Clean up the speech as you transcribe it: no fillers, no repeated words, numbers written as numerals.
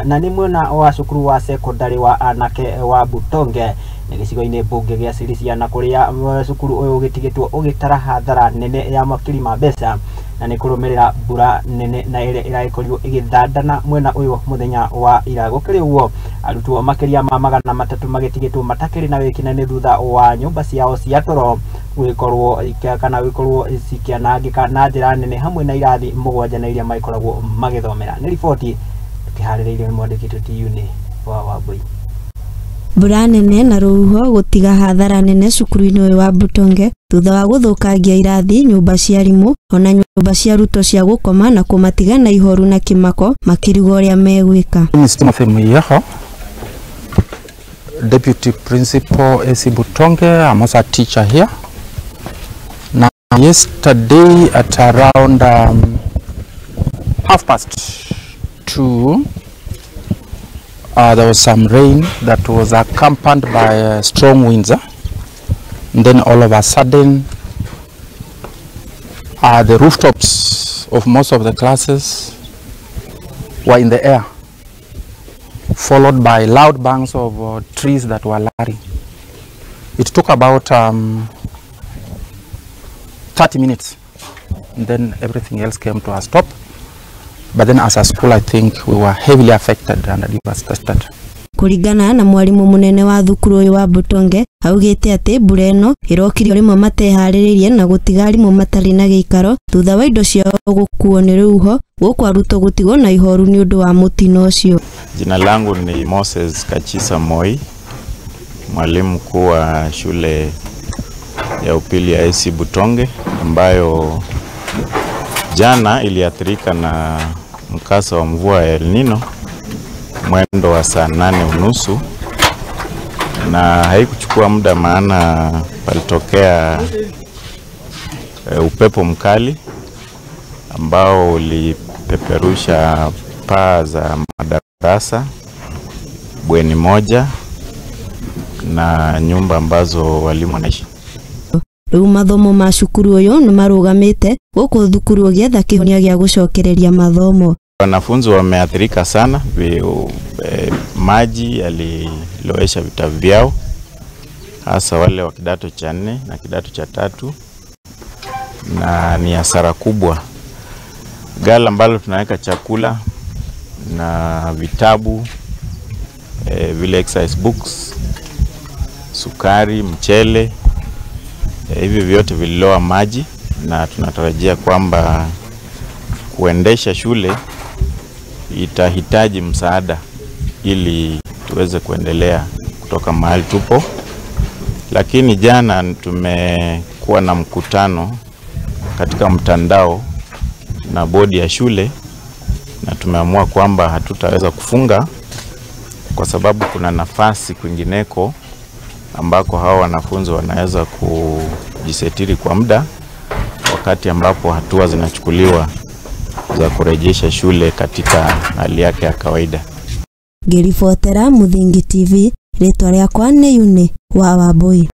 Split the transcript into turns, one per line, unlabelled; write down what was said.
Na nĩ mwena wa cukuru wa secondary wa anake wa Butonge nĩ gĩcigo-inĩ mbunge gĩa Sirisia, na kũrĩa cukuru ũyũ ũgĩtigĩtwo ũgĩtara hathara nene ya makiri ma mbeca, na nĩ kũrũmĩrĩra mbura nene na ĩrĩa ĩragĩkorirwo ĩgĩthandana mwena ũyũ mũthenya wa ira. Gũkĩrĩ ũguo, arutwo makĩria ma 300 magĩtigĩtwo matakĩrĩ na wĩki thutha wa nyũmba ciao cia toro gũgĩkorwo kana gũgĩkorwo cikĩanangĩka na njĩra nene, hamwe na irathi 7 na iria magĩkoragwo magĩthomera. Nĩ riboti tũkĩharĩrĩirio nĩ mwandĩki TU-inĩ wa Wambui.
Mbura nene na rũhuho gũtiga hathara nene cukuru-inĩ ũyũ wa Butonge thutha wa gũthũkangia irathi, nyũmba cia arimũ ona nyũmba cia arutwo cia gũkoma, na kũmatiga na ihoru na kĩmako makĩrigwo ũrĩa megwĩka.
Timothy Muyeho, Deputy Principal AC Butonge. I'm also a teacher here. Now, yesterday at around 2:30, there was some rain that was accompanied by strong winds. And then all of a sudden, the rooftops of most of the classes were in the air, followed by loud bangs of trees that were larry. It took about 30 minutes, and then everything else came to a stop. But then as a school, I think we were heavily affected and devastated.
Kũringana na mwarimu munene wa thukuru ũyũ wa Butonge, augĩte atĩ mbura ĩno ĩrokire rĩmwe mateharĩrĩirie na gũtiga arimũ matarĩ na gĩikaro thutha wa indo ciao gũkuo nĩ rũhuho, gũkũ arutwo gũtigwo na ihoru nĩ ũndũ wa mũtino ũcio.
Jina langu ni Moses Kachisa Moi, mwalimu mkuu wa shule ya upili ya AC Butonge ambayo jana iliathirika na mkasa wa mvua ya El Nino mwendo wa saa 8:30, na haikuchukua muda maana palitokea upepo mkali ambao ulipeperusha paa za madarasa, bweni moja na nyumba ambazo walimu wanaishi.
Rĩu mathomo ma cukuru ũyũ nĩ marũgamĩte gũkũ thukuru ũgĩetha kĩhonia gĩa gũcokereria mathomo.
Wanafunzi wameathirika sana, maji yalilowesha vitabu vyao, hasa wale wa kidato cha 4 na kidato cha 3, na ni hasara kubwa. Ghala ambalo tunaweka chakula na vitabu, vile exercise books, sukari, mchele, hivi vyote vililoa maji, na tunatarajia kwamba kuendesha shule itahitaji msaada ili tuweze kuendelea kutoka mahali tupo. Lakini jana tumekuwa na mkutano katika mtandao na bodi ya shule, na tumeamua kwamba hatutaweza kufunga kwa sababu kuna nafasi kwingineko ambako hawa wanafunzi wanaweza kujisetiri kwa muda wakati ambapo hatua zinachukuliwa za kurejesha shule katika hali yake ya kawaida.
Ngĩribotera Muthingi TV, rĩtwa rĩakwa nĩ Yune wa Wambui.